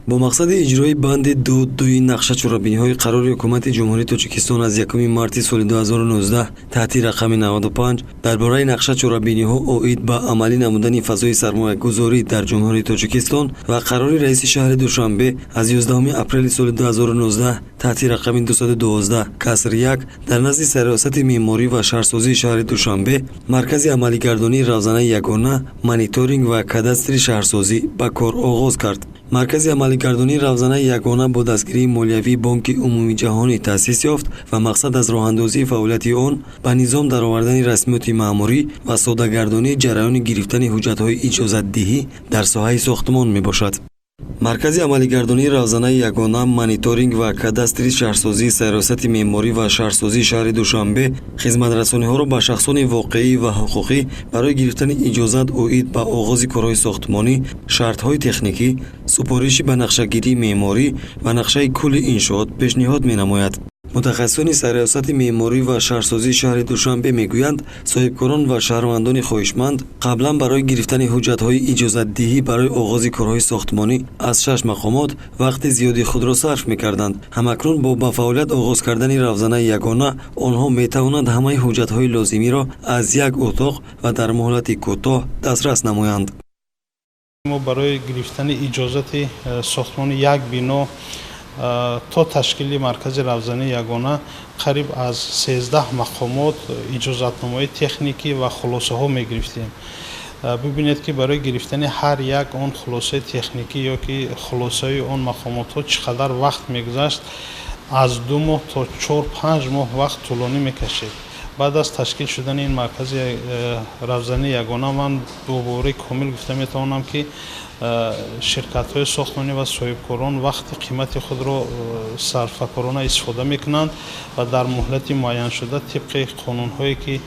Бо мақсади иҷрои банди 2.2 нақша чорабиниҳои қарори Ҳукумати Ҷумҳурии Тоҷикистон аз 1 марти соли 2019 таҳти рақами 95 дар бораи нақша чорабиниҳо оид ба амалӣ намудани фазои сармоягузорӣ дар Ҷумҳурии Тоҷикистон ва қарори раиси шаҳри Душанбе аз 11 апрели соли 2019 таҳти рақами 212-1 дар назди Сарриёсати меъморӣ ва шаҳрсозии шаҳри Душанбе Маркази амалигардонии равзанаи ягона, мониторинг ва кадастри шаҳрсозӣ ба кор оғоз кард. Маркази амалигардонии равзанаи ягона бо дастгирии молиявии Бонки Умумиҷаҳонӣ таъсис ёфт ва мақсад аз роҳандозии фаъолияти он ба низом даровардани расмиёти маъмурӣ ва соддагардонии ҷараёни гирифтани ҳуҷҷатҳои иҷозатдиҳӣ дар соҳаи сохтмон мебошад. Маркази амалигардонии равзанаи ягона, мониторинг ва кадастри шаҳрсозии Сарриёсати меъморӣ ва шаҳрсозии шаҳри Душанбе хизматрасониҳоро ба шахсони воқеӣ ва ҳуқуқӣ барои гирифтани иҷозат оид ба оғози корҳои сохтмонӣ, шартҳои техникӣ, супориши ба нақшагирии меъморӣ ва нақшаи кулли иншоот пешниҳод менамояд. Мутахассисони Сарриёсати меъморӣ ва шаҳрсозии шаҳри Душанбе мегӯянд, соҳибкорон ва шаҳрвандони хоҳишманд қаблан барои гирифтани ҳуҷҷатҳои иҷозатдиҳӣ барои оғози корҳои сохтмонӣ аз шаш мақомот вақти зиёди худро сарф мекарданд. Ҳамакнун бо ба фаъолият оғоз кардани равзанаи ягона онҳо метавонанд ҳамаи ҳуҷҷатҳои лозимиро аз як утоқ ва дар муҳлати кӯтоҳ дастрас намоянд. Мо барои гирифтани иҷозати сохтмони як бино то ташкили маркази равзании ягона қариб аз 13 мақомот иҷозатномаҳои техникӣ ва хулосаҳо мегирифтем. Бибинед, ки барои гирифтани ҳар як он хулосаи техникӣ ё ки хулосаи он мақомотҳо чӣ қадар вақт мегузашт. Аз 2 моҳ то 4-5 моҳ вақт тӯлонӣ мекашид. Баъд аз ташкил шудани ин маркази равзании ягона ман бо боварии комил гуфта метавонам, ки ширкатҳои сохтмонӣ ва соҳибкорон вақти қимати худро сарфакорона истифода мекунанд ва дар муҳлати муайяншуда, тибқи қонунҳое ки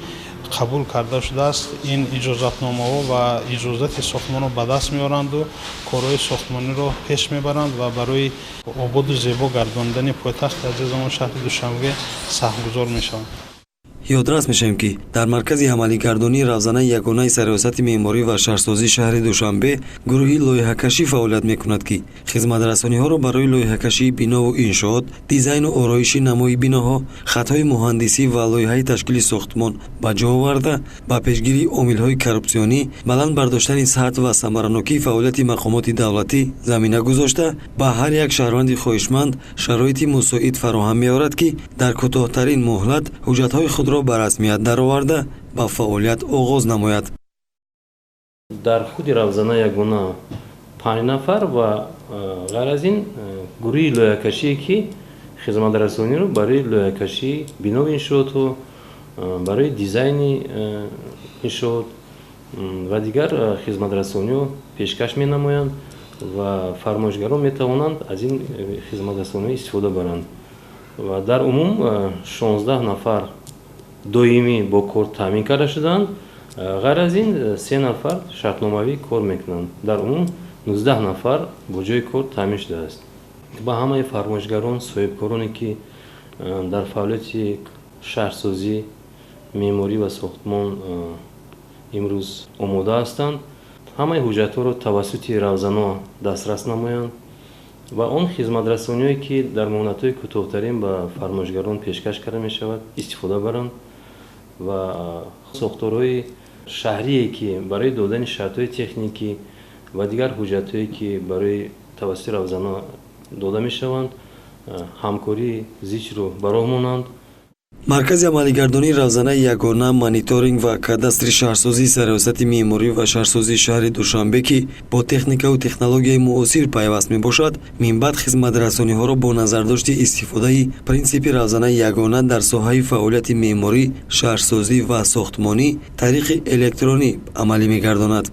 қабул карда шудааст, ин иҷозатномаҳо ва иҷозати сохтмонро ба даст меоранду корҳои сохтмониро пеш мебаранд ва барои ободу зебо гардонидани пойтахти азизамон, шаҳри Душанбе, саҳмгузор мешаванд. Ёдрас мешавем, ки дар маркази амалигардонии равзанаи ягонаи Сарриёсати меъморӣ ва шаҳрсозии шаҳри Душанбе гурӯҳи лоиҳакашӣ фаъолият мекунад, ки хизматрасониҳоро барои лоиҳакашии бинову иншоот, дизайну ороиши намои биноҳо, хатҳои муҳандисӣ ва лоиҳаи ташкили сохтмон ба ҷо оварда, ба пешгирии омилҳои коррупсионӣ, баланд бардоштани сатҳ ва самаранокии фаъолияти мақомоти давлатӣ замина гузошта, ба ҳар як шаҳрванди хоҳишманд шароити мусоид фароҳам меорад, ки дар кӯтоҳтарин муҳлат ҳуҷҷатҳои худро ба расмият дароварда, ба фаъолият оғоз намояд. Дар худи равзана ягона панҷ нафар ва ғайр аз ин гурӯҳи лоиҳакашие, ки хизматрасониро барои лоиҳакашии бинову иншоотҳо, барои дизайни иншоот ва дигар хизматрасониҳо пешкаш менамоянд ва фармоишгарон метавонанд аз ин хизматрасониҳо истифода баранд. Ва дар умум 16 нафар доимӣ бо кор таъмин карда шуданд. Ғайр аз ин, се нафар шартномавӣ кор мекунанд. Дар умум 19 нафар бо ҷои кор таъмин шудааст. Ба ҳамаи фармоишгарон, соҳибкороне, ки дар фаъолияти шаҳрсозӣ, меъморӣ ва сохтмон имрӯз омода ҳастанд, ҳамаи ҳуҷҷатҳоро тавассути равзано дастрас намоянд ва он хизматрасониҳое, ки дар муҳлатҳои кӯтоҳтарин ба фармоишгарон пешкаш карда мешавад, истифода баранд ва сохторҳои шаҳрие, ки барои додани шартҳои техникӣ ва дигар ҳуҷҷатҳое, ки барои тавассути равзана дода мешаванд, ҳамкории зичро ба роҳ монанд. Маркази амалигардонии равзанаи ягона, мониторинг ва кадастри шаҳрсозии Сарриёсати меъморӣ ва шаҳрсозии шаҳри Душанбе, ки бо техникаву технологияи муосир пайваст мебошад, минбаъд хизматрасониҳоро бо назардошти истифодаи принсипи равзанаи ягона дар соҳаи фаъолияти меъморӣ, шаҳрсозӣ ва сохтмонӣ тариқи электронӣ амалӣ мегардонад.